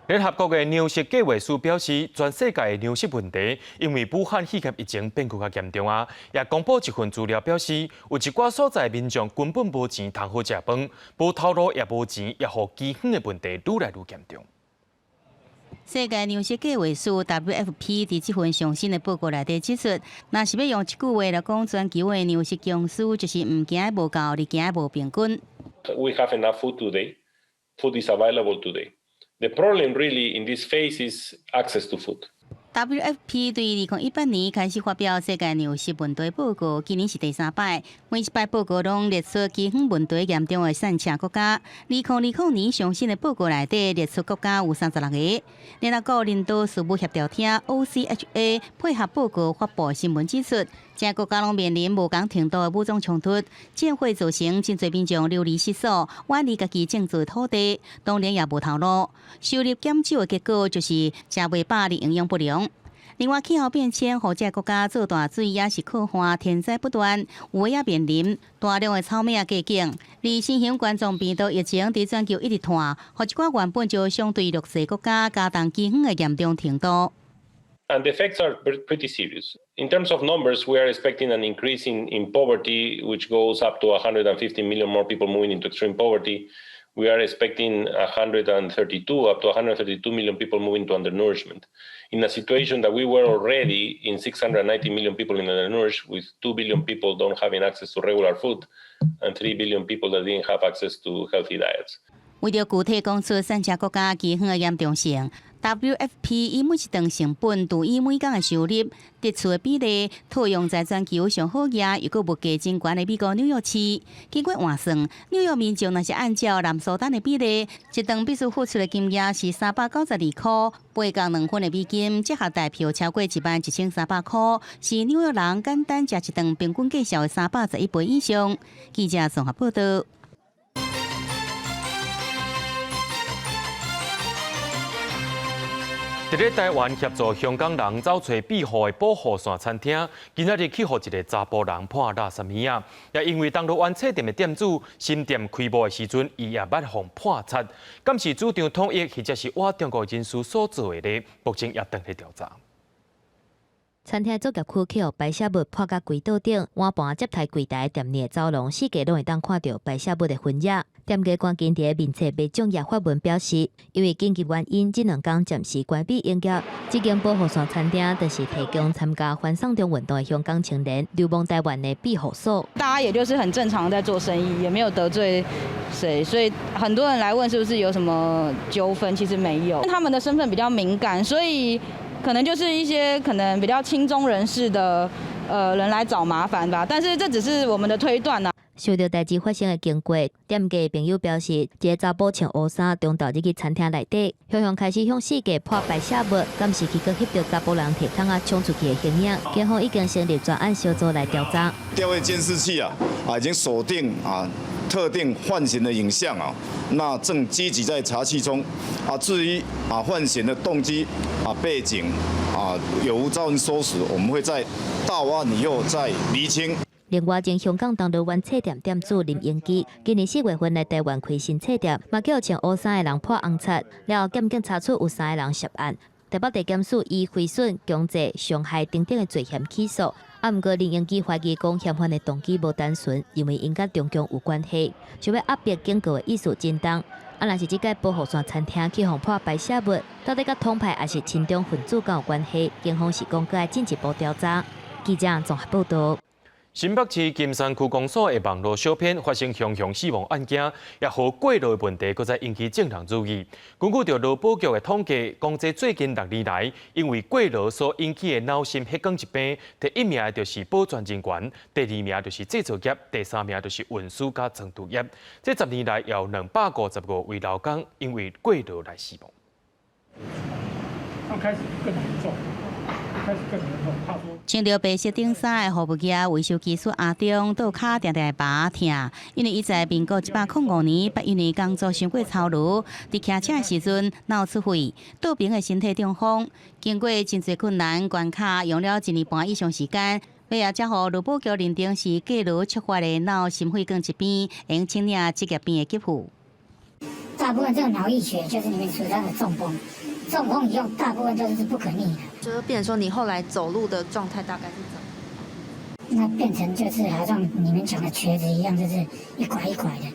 聯合國的糧食計劃署表示，全世界的糧食問題因為武漢肺炎疫情變閣較嚴重啊。也公布一份資料表示，有一寡所在民眾根本無錢通好食飯，無頭路也無錢，也予饑荒的問題愈來愈嚴重。世界糧食計劃署 WFP 佇這份上新的報告內底指出，若是欲用一句話來講，全球的糧食僵屍就是毋驚無夠，而驚無平均。 We have enough food today. Food is available today. The problem really in this phase is access to food. WFP 對2018年開始發表世界糧食問題報告，今年是第三擺。每一擺報告攏列出饑荒問題嚴重的散赤國家。2020年上新的報告內底列出國家有36個。聯合國人道事務協調廳 OCHA 配合報告發布新聞指出，這國家攏面臨無仝程度的武裝衝突，戰火造成真濟民眾流離失所，遠離家己種植土地，當然也無頭路。收入減少的結果就是食袂飽的營養不良。另外，氣候變遷予這國家做大水也是洘旱，天災不斷，有的也面臨大量的草莓過境。而新型冠狀病毒疫情佇全球一直傳，予一寡原本就相對弱勢國家加重饑荒的嚴重程度。 And the effects are pretty serious. In terms of numbers, we are expecting an increase in poverty, which goes up to 150 million more people moving into extreme poverty. We are expecting 132, up to 132 million people moving to undernourishment. In a situation that we were already in 690 million people in undernourished, with 2 billion people don't having access to regular food, and 3 billion people that didn't have access to healthy diets. 為著具體講出散赤國家饑荒的嚴重性，WFP 以每一頓成本除以每工的收入得出的比例，套用在全球上好額又閣物價真懸的美國紐約市。經過換算，紐約民眾若是按照南蘇丹的比例，一頓必須付出的金額是392塊，8角2分的美金，折合台票超過11,300塊，是紐約人簡單食一頓平均價數的311倍以上。記者綜合報道。佇咧台灣協助香港人走揣庇護的保護傘餐廳，今仔日去予一个查埔人潑垃圾物仔，也因為銅鑼灣冊店的店主新店開幕的時陣，伊也捌予潑漆，敢是主張統一，或者是倚中國人士所做的咧？目前也正佇調查。餐廳作業區去予排泄物潑甲規桌頂，碗盤接台櫃台店內走廊四界攏會當看著排泄物的痕跡。店家趕緊佇面冊賣粽葉發文表示，因為緊急原因，這兩工暫時關閉營業。這間保護傘餐廳就是提供參加反送中運動的香港青年流亡台灣的庇護所。大家也就是很正常在做生意，也沒有得罪誰，所以很多人來問是不是有什麼糾紛，其實沒有。他們的身份比較敏感，所以可能就是一些可能比較親中人士的人來找麻煩吧。但是這只是我們的推斷啦。受著代誌發生的經過，店家朋友表示，一个查埔穿烏衫，中晝入去餐廳內底，雄雄開始向四界潑排泄物，敢是去閣翕著查埔人提桶仔衝出去的形影。警方已經成立專案小組來調查。調閱監視器啊，已經鎖定啊特定犯嫌的影像啊，那正積極在查緝中。啊，至於啊犯嫌的動機啊背景啊有無遭人唆使，我們會在到案以後再釐清。另外，前香港銅鑼灣冊店店主林英基，今年4月份來台灣開新冊店，嘛叫穿烏衫的人潑紅漆，了後檢警查出有3个人涉案，台北地檢署以毀損、強制、傷害等等的罪嫌起訴。啊，毋過林英基懷疑講嫌犯的動機無單純，認為𪜶佮中共有關係，想欲壓迫警告的意思真重。啊，若是這屆保護傘餐廳去予潑排泄物，到底佮統派抑是親中分子敢有關係？警方是講閣愛進一步調查。記者綜合報道。新北市金山區公所的網路小編發生熊熊死亡案件，也予過勞的問題，閣再引起眾人注意。根據著勞保局的統計，講這最近6年來，因為過勞所引起的腦心血管疾病，第一名的就是保全人員，第二名就是製造業，第三名就是運輸佮倉儲業。這10年來，有255位勞工因為過勞來死亡。開始更嚴重。穿著白色頂衫的服務業維修技師阿中，倒跤定定會麻疼，因為伊在民國105年81年工作傷過操勞，佇騎車的時陣腦出血，倒爿的身體中風，經過真濟困難關卡，用了一年半以上時間，尾仔才予勞保局認定是過勞觸發的腦心血管疾病，會用請領職業病的給付。大部分這個腦溢血就是你們俗稱的中風。中風以後，大部分都是不可逆的。就是變成說，你後來走路的狀態大概是怎麼？那變成就是好像你們講的瘸子一樣，就是一拐一拐的。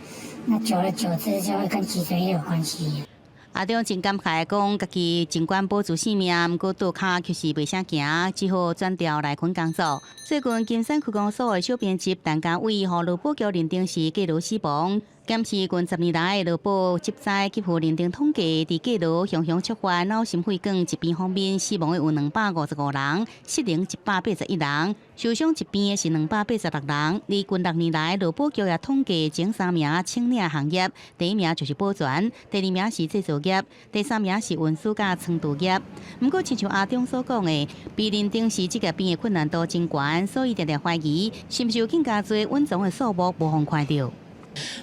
那久而久之就會跟脊椎也有關係。阿中真感慨講，家己盡管保住性命，毋過倒跤卻是袂啥行，只好轉調內勤工作。最近金山區公所的小編輯陳家偉，予勞保局認定是過勞死亡。檢視近10年來勞保職災給付認定統計，佇過勞常常觸發腦心血管疾病方面死亡的有255人，失能181人，受傷疾病的是286人。而近6年來，勞保局也統計前三名請領行業，第一名就是保全，第二名是製造業，第三名是運輸佮倉儲業。毋過，親像阿中所講的，被認定是職業病的困難度真懸，所以定定懷疑是毋是有更加濟隱藏的數目無予看著。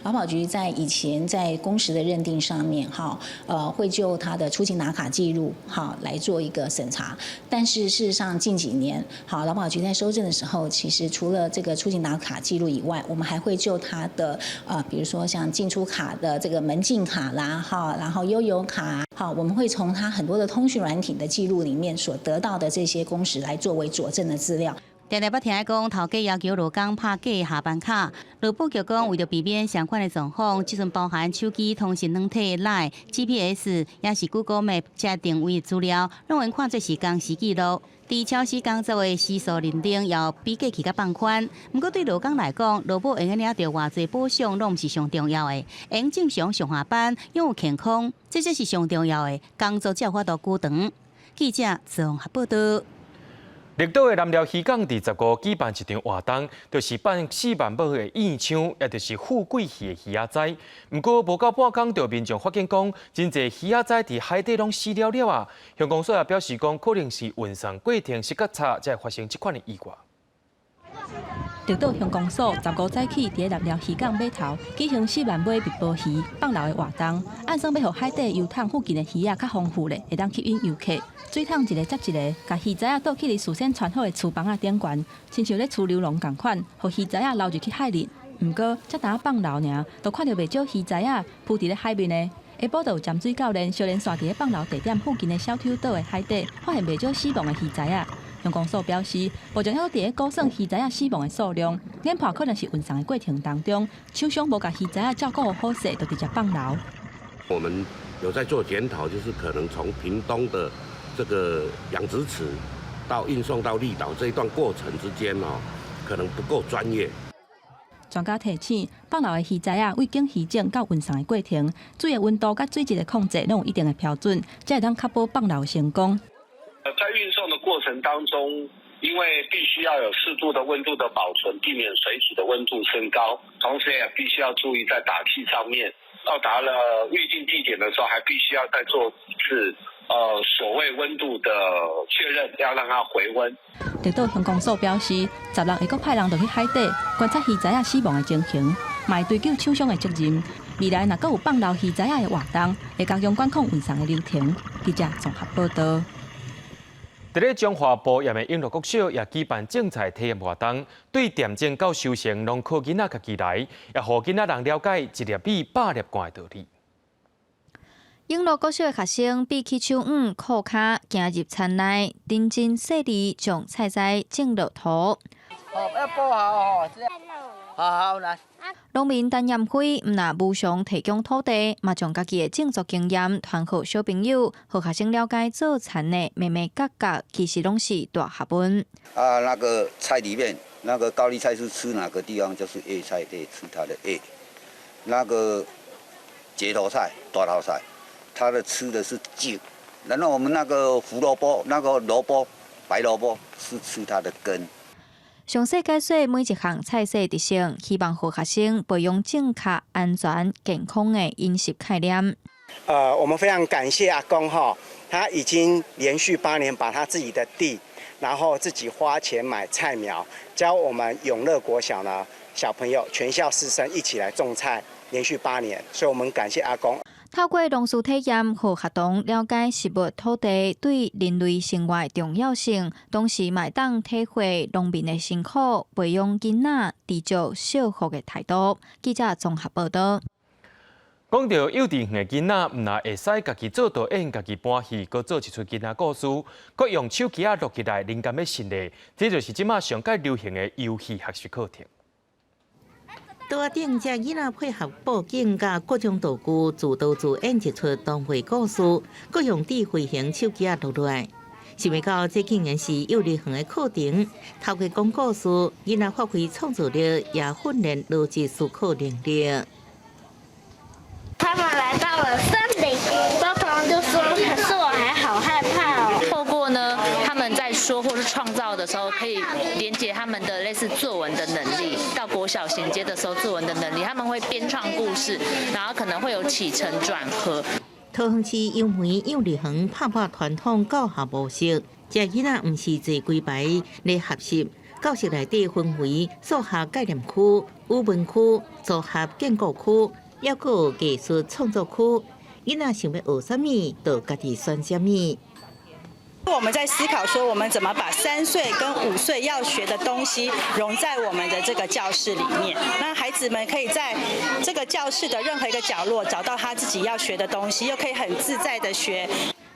勞保局在以前在工時的認定上面，哈，會就他的出勤打卡記錄，哈，來做一個審查。但是事實上近幾年，好，勞保局在收證的時候，其實除了這個出勤打卡記錄以外，我們還會就他的，比如說像進出卡的這個門禁卡啦，哈，然後悠遊卡，好，我們會從他很多的通訊軟體的記錄裡面所得到的這些工時來作為佐證的資料。定定捌聽講，頭家要求勞工拍假下班卡，勞保局講為著避免相款的狀況，這陣包含手機通訊軟體、Line、GPS，抑是 Google Map 這定位資料，攏會看做是工時記錄。佇超時工作的時數認定，要比過去較放寬。毋過對勞工來講，勞保會用領著偌濟補償，攏毋是上重要的。會用正常上下班，擁有健康，這才是上重要的。工作才有法度久長。記者綜合報道。綠島的南寮漁港佇15舉辦一場活動，就是放4萬尾的燕鶖，也就是富貴魚的魚仔仔。毋過無夠半工，就民眾發現講，真濟魚仔仔佇海底攏死了了啊！鄉公所也表示講，可能是運送過程失較差，才會發生這款的意外。綠島鄉公所15早起佇南寮漁港碼頭舉行4萬尾密婆魚放流的活動，按算欲予海底油桶附近的魚仔較豐富咧，會當吸引遊客。水桶一个接一个，共魚仔仔倒去佇事先穿好的櫥房仔頂懸，親像咧儲流籠仝款，予魚仔仔流入去海裡。毋過，才拄仔放流爾，就看著袂少魚仔仔浮佇咧海面的。下晡就有潛水教練相連紲佇咧放流地點附近的小丑島的海底，發現袂少死亡的魚仔仔。鄉公所表示，目前猶佇咧估算魚仔仔死亡的數量，研判可能是運送的過程當中，廠商無共魚仔仔照顧好勢，就直接放流。我們有在做檢討，就是可能從屏東的這個養殖池到運送到綠島這一段過程之間哦，可能不夠專業。專家提醒，放流的魚仔仔對經魚種到運送的過程，水的溫度佮水質的控制攏有一定的標準，才會當確保放流成功。在運送的過程當中，因為必須要有適度的溫度的保存，避免水體的溫度升高，同時也必須要注意在打氣上面，到達了預定地點的時候，還必須要再做一次所謂溫度的確認，要讓它回溫。綠島鄉公所表示，16會閣派人落去海底觀察魚仔仔死亡的情形，嘛會追究廠商的責任。未來若閣有放流魚仔仔的活動，會加強管控運送的流程。記者綜合報道。佇咧彰化埔鹽的永樂國小也舉辦種菜體驗活動，對店種到收成，攏靠囡仔家己來，也予囡仔人了解一粒米百粒汗的道理。永樂國小的學生比起手腕、褲跤，行入田內，認真細膩將菜栽種落土。哦，要剝好哦，好好來。農民陳艷輝毋但無償提供土地，嘛將家己的種作經驗傳予小朋友，予學生了解做田的眉眉角角，其實攏是大學問。啊，那個菜裡面，那個高麗菜是吃哪個地方？就是葉菜，對，吃它的葉。那個節頭菜、大頭菜，它的吃的是莖。然後我們那個胡蘿蔔、那個蘿蔔、白蘿蔔是吃它的根。詳細解說每一項菜色特性，希望予學生培養正確、安全、健康的飲食概念。我們非常感謝阿公哈，他已經連續8年把他自己的地，然後自己花錢買菜苗，教我們永樂國小呢小朋友全校師生一起來種菜，連續八年，所以我們感謝阿公。透過農事體驗，予學童了解食物、土地對人類生活的重要性，同時嘛會當體會農民的辛苦，培養囡仔知足惜福的態度。記者綜合報道。講到幼稚園的囡仔，毋但會使家己做導演、家己搬戲，閣做一齣囡仔故事，閣用手機仔錄起來，靈感欲信咧，這就是這馬上蓋流行的遊戲學習課程。桌仔頂這囡仔配合布景佮各種道具，自導自演一齣童話故事，閣用智慧型手機仔錄落來。想袂到這竟然是幼兒園的課程，透過講故事，囡仔發揮創造力，也訓練邏輯思考能力。他們來到了森林，包頭就說：“可是我還好害怕哦。” 透過呢，他們在說或是創造的時候，可以連接他們的類似作文的能力。到國小銜接的時候，作文的能力，他們會編創故事，然後可能會有起承轉合。桃園市優梅幼兒園拍破傳統教學模式，這囡仔毋是坐規排咧學習，教室內底分為數學概念區、語文區、組合建構區，抑閣有藝術創作區。囡仔想欲學啥物，就家己選啥物。我們在思考說，我們怎麼把3歲跟5歲要學的東西融在我們的這個教室裡面，那孩子們可以在這個教室的任何一個角落找到他自己要學的東西，又可以很自在的學。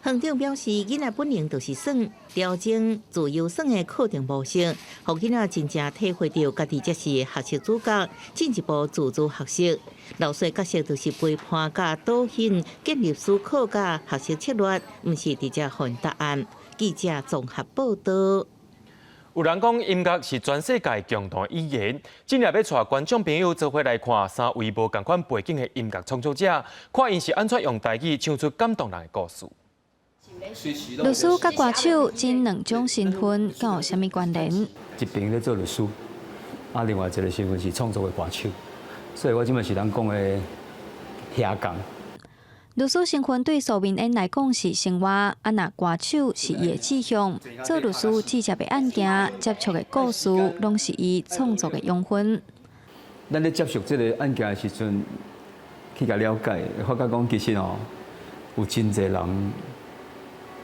園長表示，囡仔本能就是耍，調整自由耍的課程模式，予囡仔真正體會到家己才是學習主角，進一步自主學習。老師角色就是陪伴佮導引，建立思考佮學習策略，毋是直接予答案。記者綜合報道。有人講音樂是全世界共同語言，今日欲帶觀眾朋友做伙來看三位無仝款背景的音樂創作者，看𪜶是按怎用台語唱出感動人的故事。律師佮歌手這兩種身份，敢有啥物關聯？一邊咧做律師，啊，另外一個身份是創作的歌手，所以我這馬是人講的斜槓。律師身份對蘇明恩來講是生活，啊若歌手是伊的志向。做律師接觸的案件、接觸的故事，攏是伊創作的養分。咱咧接觸這個案件的時陣，去共了解，發覺講其實哦，有真濟人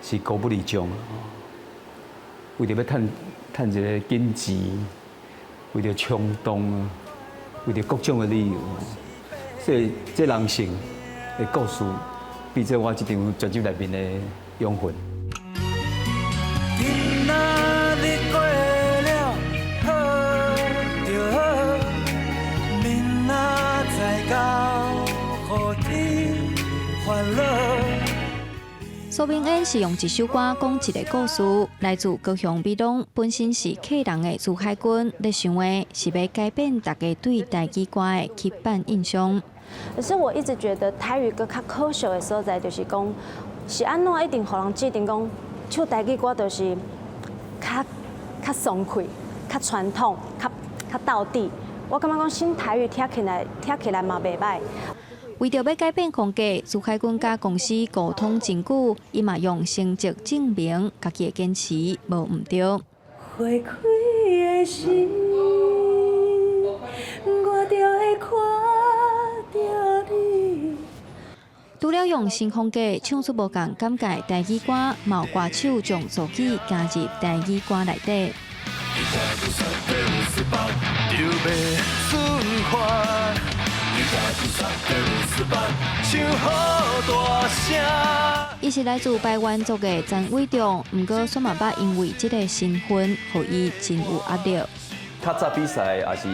是孤不離眾，為著欲趁趁一个金錢，為著衝動，為著各種的理由，所以這人性的故事，變做我這張專輯內面的養分。今仔日過了好就好，明仔載到予天煩惱。蘇明恩是用一首歌講一個故事，來自高雄美濃，本身是客人的朱海軍，咧想的是欲改變大家對台語歌的刻板印象。可是我一直覺得台語歌較可惜的所在，就是講是按怎一定予人制定講唱台語歌就是較較爽快、較傳統、較較道地。我感覺講新台語聽起來聽起來嘛袂䆀。為著欲改變風格，朱海軍佮公司溝通真久，伊嘛用成績證明家己的堅持無毋對。花開的時，我就會看著你。除了用新風格唱出無仝感覺台語歌，嘛有歌手將自己加入台語歌內底。就欲出發唱好大聲。伊是來自排灣族的陳偉忠，毋過煞嘛捌因為這个身份，予伊真有壓力。較早比賽也是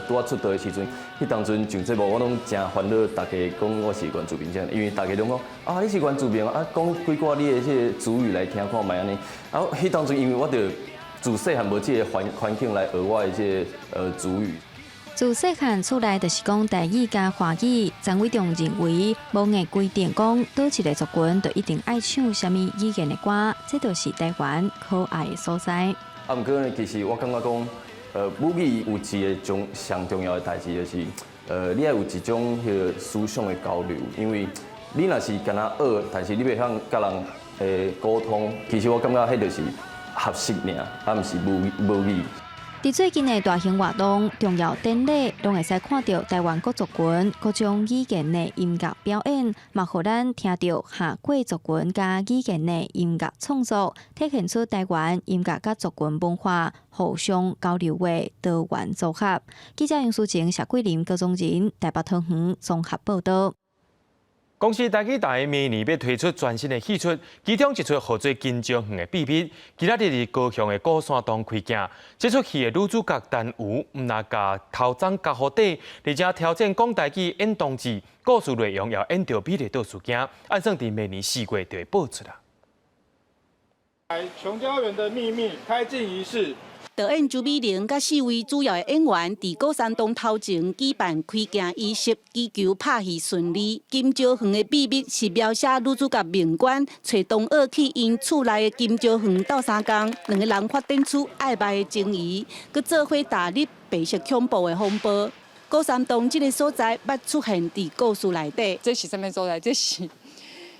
拄仔出道的時陣，彼當陣上節目我攏誠煩惱，大家講我是原住民這樣，因為大家攏講啊你是原住民啊，講幾句你的這个族語來聽看覓按呢。啊，彼當陣因為我著自細漢無這个環境來學我的這个族語。自細漢厝內就是講台語佮華語，陳偉忠認為無硬規定講佗一个族群就一定愛唱啥物語言的歌，這就是台灣可愛的所在。啊，毋過呢，其實我感覺講，母語有一个重上重要的代誌，就是，你愛有一種彼个思想的交流，因為你若是干焦學，但是你袂曉佮人溝通，其實我感覺彼就是學習爾，啊，毋是母語。佇最近的大型活動、重要典禮，攏會使看著台灣各族群、各種語言的音樂表演，嘛予咱聽著下過族群佮語言的音樂創作，體現出台灣音樂佮族群文化互相交流的多元組合。記者楊淑晴、謝桂林、高宗仁台北桃園綜合報導。公視台語台明年欲推出全新的戲出，其中一齣號做《金蕉園的秘密》，今仔日佇高雄的鼓山東開鏡。這齣戲的女主角陳瑜，毋但共頭鬃鉸予短，而且挑戰講台語演同志，故事內容也演著美麗島事件，按算佇明年4月就會播出啦。瓊蕉園的秘密開鏡儀式。導演周美玲佮四位主要的演員佇鼓山東頭前舉辦開鏡儀式，祈求拍戲順利。金蕉園的秘密是描寫女主角明娟揣同學去𪜶厝內的金蕉園鬥相共，兩个人發展出曖昧的情誼，閣做伙踏入白色恐怖的風暴。鼓山東這个所在捌出現佇故事內底。這是啥物所在？這是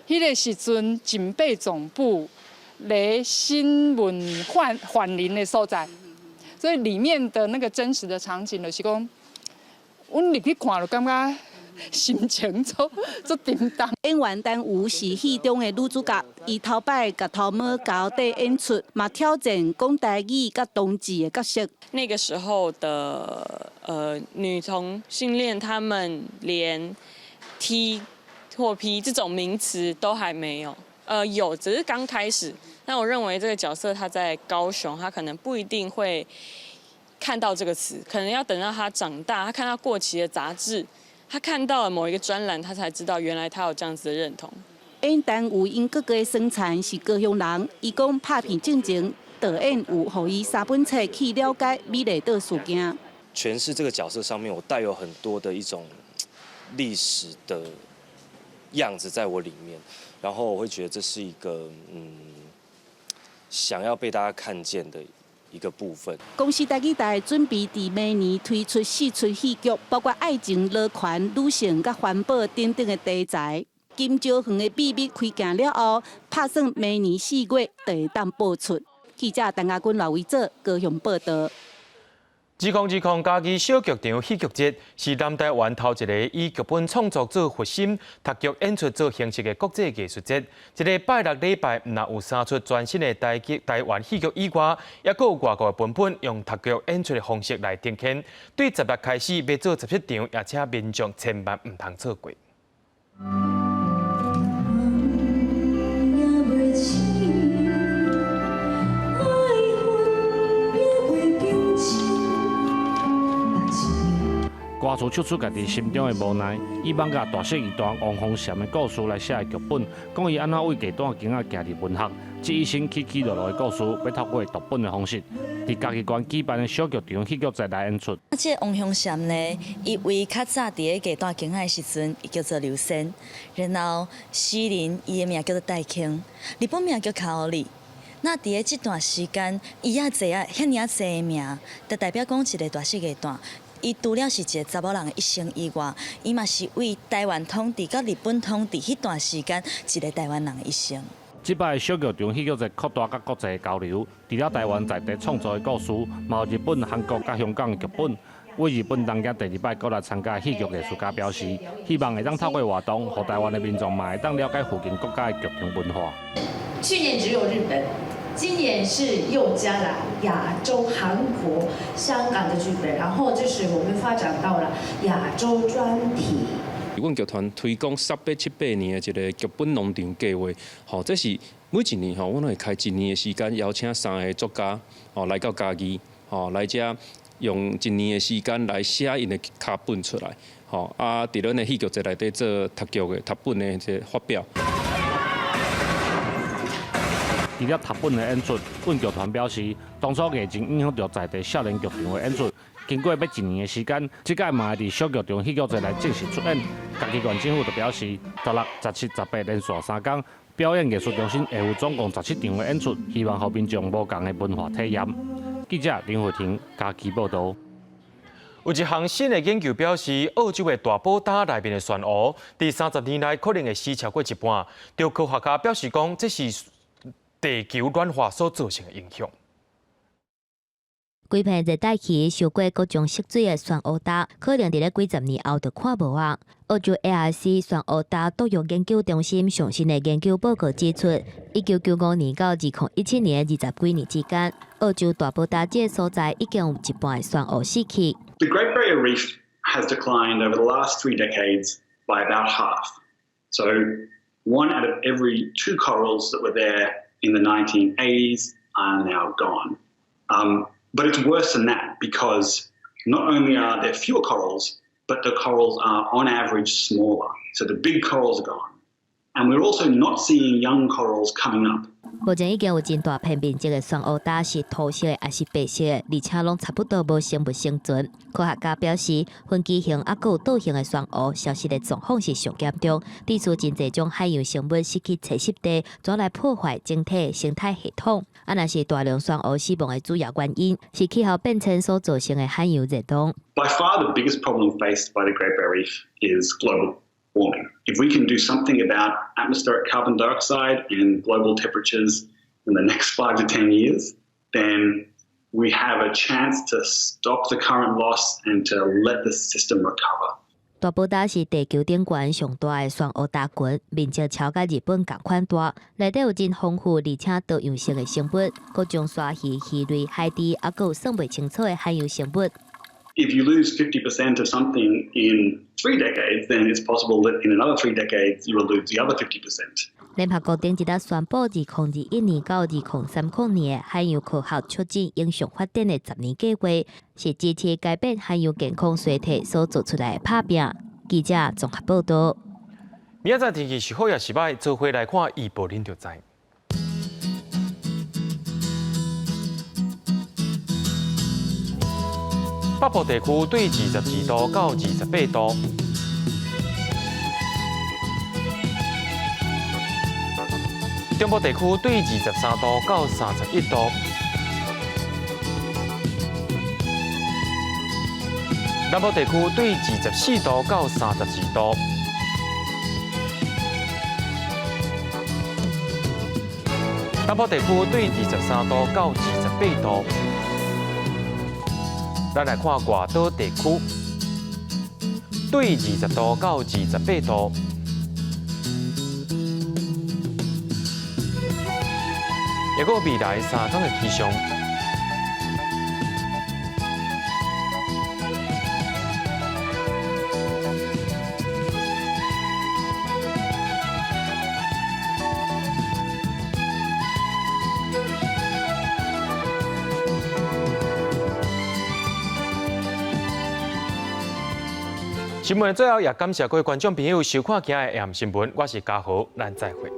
彼个時陣警備總部咧審問犯人的所在。所以裡面的那個真實的場景，就是講，阮入去看就感覺心情足足沉重。演員陳瑜是戲中的女主角，伊頭擺共頭毛鉸短演出，嘛挑戰講台語佮同志的角色。那個時候的女同性戀，他們連 T 或 P 這種名詞都還沒有，有，只是剛開始。那我認為這個角色他在高雄，他可能不一定會看到這個詞，可能要等到他長大，他看到過期的雜誌，他看到了某一個專欄，他才知道原來他有這樣子的認同。演陳瑜𪜶哥哥的生產是高雄人，伊講拍片進前，導演有予伊三本冊去了解美麗島事件。詮釋這個角色上面，我帶有很多的一種歷史的樣子在我裡面，然後我會覺得這是一個想要被大家看見的一個部分。公視台語台準備佇明年推出四齣戲劇，包括愛情、勞權、女性佮環保等等的題材。金蕉園的秘密開鏡了後，拍算明年4月就會當播出。記者陳亞君、劉維哲高雄報導。2020嘉義小劇場戲劇節是南台灣頭一個以劇本創作做核心、讀劇演出做形式的國際藝術節。這个拜六禮拜毋但有三齣全新的台劇台灣戲劇以外，猶閣有外國的文本用讀劇演出的方式來呈現。對10月開始欲做17場，也請民眾千萬毋通錯過。歌詞唱出家己心中的無奈，以艋舺大細藝團王鳳嬋的故事來寫的劇本，講伊按怎為雞蛋羹仔行入文學，這一生起起落落的故事，欲透過讀本的方式，佇嘉義縣舉辦的小劇場戲劇節來演出。這個王香嬋呢，伊為較早佇咧雞蛋羹仔的時陣，伊叫做劉仙，然後詩人伊的名叫做戴卿，日本名叫卡奧里。那佇咧這段時間，伊遐濟啊，遐爾仔濟的名，就代表講一个大細藝團。伊除了是一个查某人的一生以外，伊嘛是為台灣統治佮日本統治彼段時間一个台灣人的一生。這擺小劇場戲劇節擴大佮國際交流，除了台灣在地創作的故事，嘛有日本、韓國佮香港的劇本。為日本東京第二擺過來參加戲劇藝術家表示，希望會當透過活動，予台灣的民眾嘛會當了解附近國家的劇場文化。去年只有日本。今年是又加了亞洲、韓國、香港的劇本，然後就是我們發展到了亞洲專題。阮劇團推廣十八七八年的一个劇本農場計劃，吼，這是每一年吼，阮會開一年的時間，邀請三个作家，吼來到嘉義，吼來遮用一年的時間來寫𪜶的腳本出來，吼啊，佇咱的戲劇節內底做讀劇的讀本的這個發表。除了讀本的演出，阮劇團表示，當初疫情影響著在地少年劇場的演出，經過欲一年的時間，這屆嘛會佇小劇場戲劇節來正式出演。嘉義縣政府就表示，16、17、18連續三工，表演藝術中心會有總共17場的演出，希望予民眾無仝的文化體驗。記者林慧婷嘉義報導。有一項新的研究表示，澳洲的大堡礁內面的珊瑚，佇30年內可能會死超過一半。著科學家表示講，這是地球暖化所造成的影響。規片熱帶區受過各種色水的珊瑚礁，可能佇咧幾十年後就看無啊。澳洲 ARC 珊瑚礁獨有研究中心上新的研究報告指出，1995年到2017年的20幾年之間，澳洲大堡礁這个所在已經有一半的珊瑚死去。 The Great Barrier Reef has declined over the last 3 decades by about half. So one out of every two corals that were there in the 1980s are now gone. But it's worse than that because not only are there fewer corals, but the corals are on average smaller. So the big corals are gone. And we're also not seeing young corals coming up. 目前已經有真大片面積的珊瑚礁是塗色的，抑是白色的，而且攏差不多無生物生存。科學家表示，分岐型抑閣有倒形的珊瑚消失的狀況是上嚴重，致使真濟種海洋生物失去棲息地，轉來破壞整體生態系統。啊，若是大量珊瑚死亡的主要原因，是氣候變遷所造成的海洋熱浪。 By far the biggest problem faced by the Great Barrier Reef is global warming. If we can do something about atmospheric carbon dioxide and global temperatures in the next 5 to 10 years, then we have a chance to stop the current loss and to let the system recover. 大堡礁是地球頂懸上大的珊瑚礁群，面積超過日本仝款大，內底有真豐富而且多樣性的生物，各種鯊魚、魚類、海豬，抑閣有算袂清楚的海洋生物。 If you lose 50% of something in 3 decades, then it's possible that in another 3 decades you will lose the other 50%. 聯合國頂一日宣布，2021年到2030年的海洋科學促進永續發展的十年計劃，是支持改變海洋健康衰退所做出來的拍拚。記者綜合報導。明仔載天氣是好抑是䆀，做伙來看預報，恁就知。北部地區對22度到28度，中部地區對23度到31度，南部地區對24度到32度，東部地區對23度到28度。咱來看外島地區，對20度到28度，抑閣未來3工的氣象。新聞的最後，也感謝各位觀眾朋友收看今日的下午新聞。我是嘉豪，咱再會。